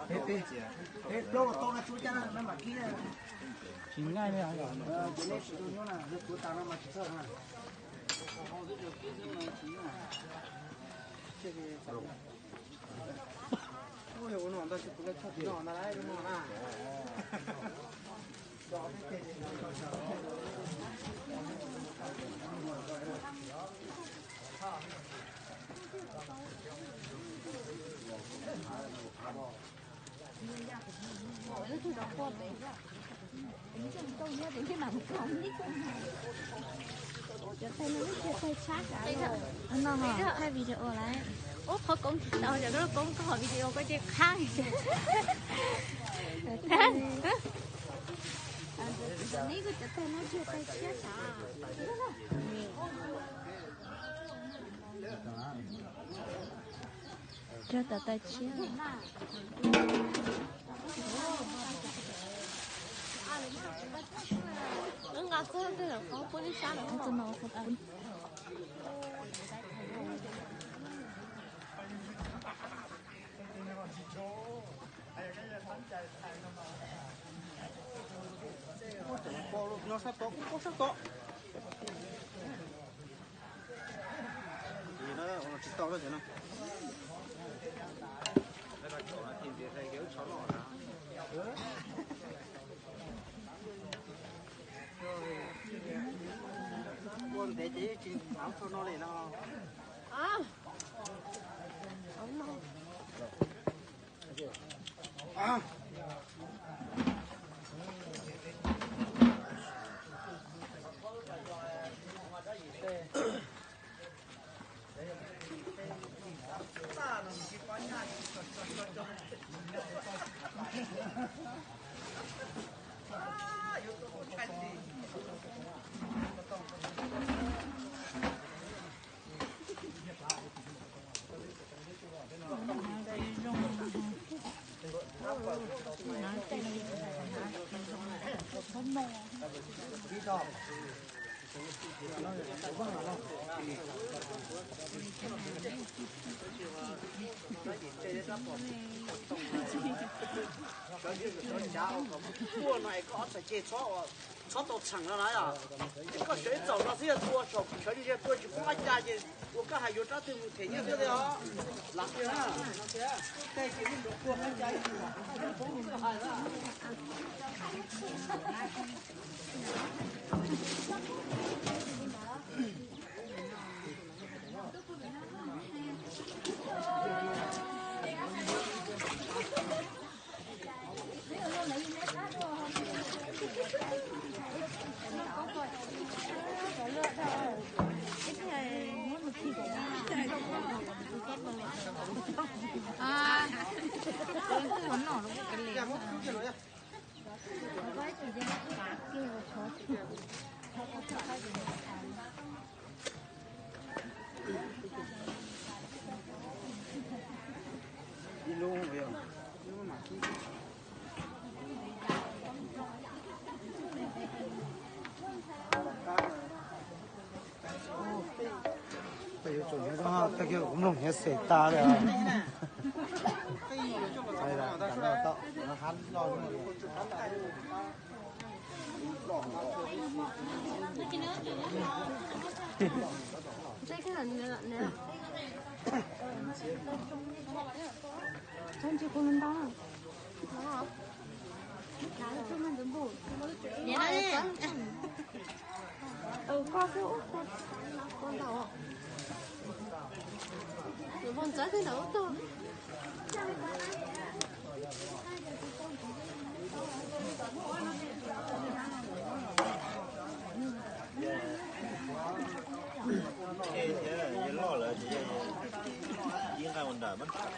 Peb yig, peb plaub los tau na, tsuav caj na, mam kib na. Tsis nqaij li. Ces nej tsis tau nyob na, yog tuav tas no mas tsis txhawj na. Ua no ntag, kuv lawv txog tim no ntag lauj, no na. No ho thaij video lawm. Ub, qhov koob tsis tau, cov koob koj ho video koj cia qhab. Cog tau tais tshiab. Nqa xwb, tej zaum qhov pub neb sab lawm. Nyob sab tod, kuj sab tod. Tsis tau no. Ua ntev ces tsis hnav txog no li no. Ua no es koj ob txhais ceg txhob tau txheem no na yom. Ces koj sawv ib txaus no xwb, yog tua saum sawv li tua tsis poob qab ca ces ua koj hais yuav rab twg mus them nyiaj xwb li os. Lam tiag na. Tej ces yeej yuav tua qab ca. Peb yuav tsum nyob tag kis kuv mloog nyiav xes tas li. Loj lawm ces ib nqaij ua nram, nram qav.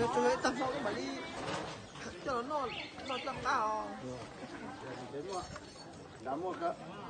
Tag hmo mam li coj los noj, noj coj qab os. Nrad muaj kawg.